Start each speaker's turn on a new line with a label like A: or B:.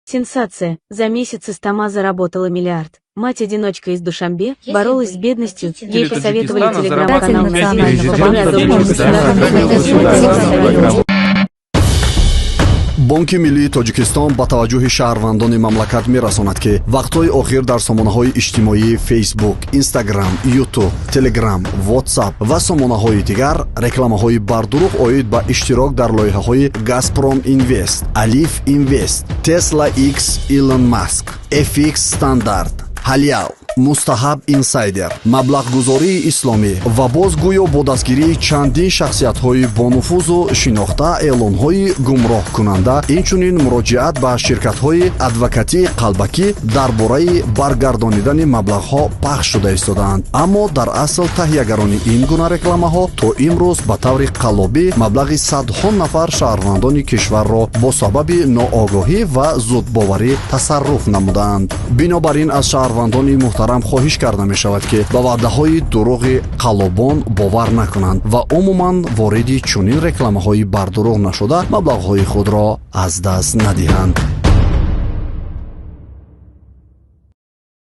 A: Сенсация! За месяц Истома заработала миллиард. Мать-одиночка из Душанбе
B: Если
A: боролась
B: вы
A: с бедностью,
B: хотите
A: ей посоветовали
C: Таджикистана
A: телеграм-канал
C: зарабатывает
A: Национального
C: 5
A: банка.
D: Бонки миллии Тоҷикистон ба таваҷҷӯҳи шаҳрвандони мамлакат мерасонад, ки вақтҳои охир дар сомонаҳои иҷтимоии Фейсбук, Инстаграм, Ютуб, Телеграм, Ватсап ва сомонаҳои дигар рекламаҳои бардурӯғ оид ба иштирок дар лоиҳаҳои Газпром Инвест, Алиф Инвест, Тесла Икс Илон Маск, FX Стандарт, Ҳалял, Мустаҳаб Инсайдер, маблағгузории исломӣ ва боз гӯё бо дастгирии чандин шахсиятҳои бонуфузу шинохта эълонҳои гумроҳкунанда, инчунин муроҷиат ба ширкатҳои адвокатии қалбакӣ дар бораи баргардонидани маблағҳо пахш шуда истодаанд. Аммо дар асл таҳиягарони ин гуна рекламаҳо то имрӯз ба таври қаллобӣ маблағи садҳо нафар шаҳрвандони кишварро бо сабаби ноогоҳӣ ва зудбоварӣ тасарруф намудаанд. Бинобар ин аз шаҳрвандони муҳтарам хоҳиш карда мешавад, ки ба ваъдаҳои дурӯғи қаллобон бовар накунанд ва умуман вориди чунин рекламаҳои бардурӯғ нашуда, маблағҳои худро аз даст надиҳанд.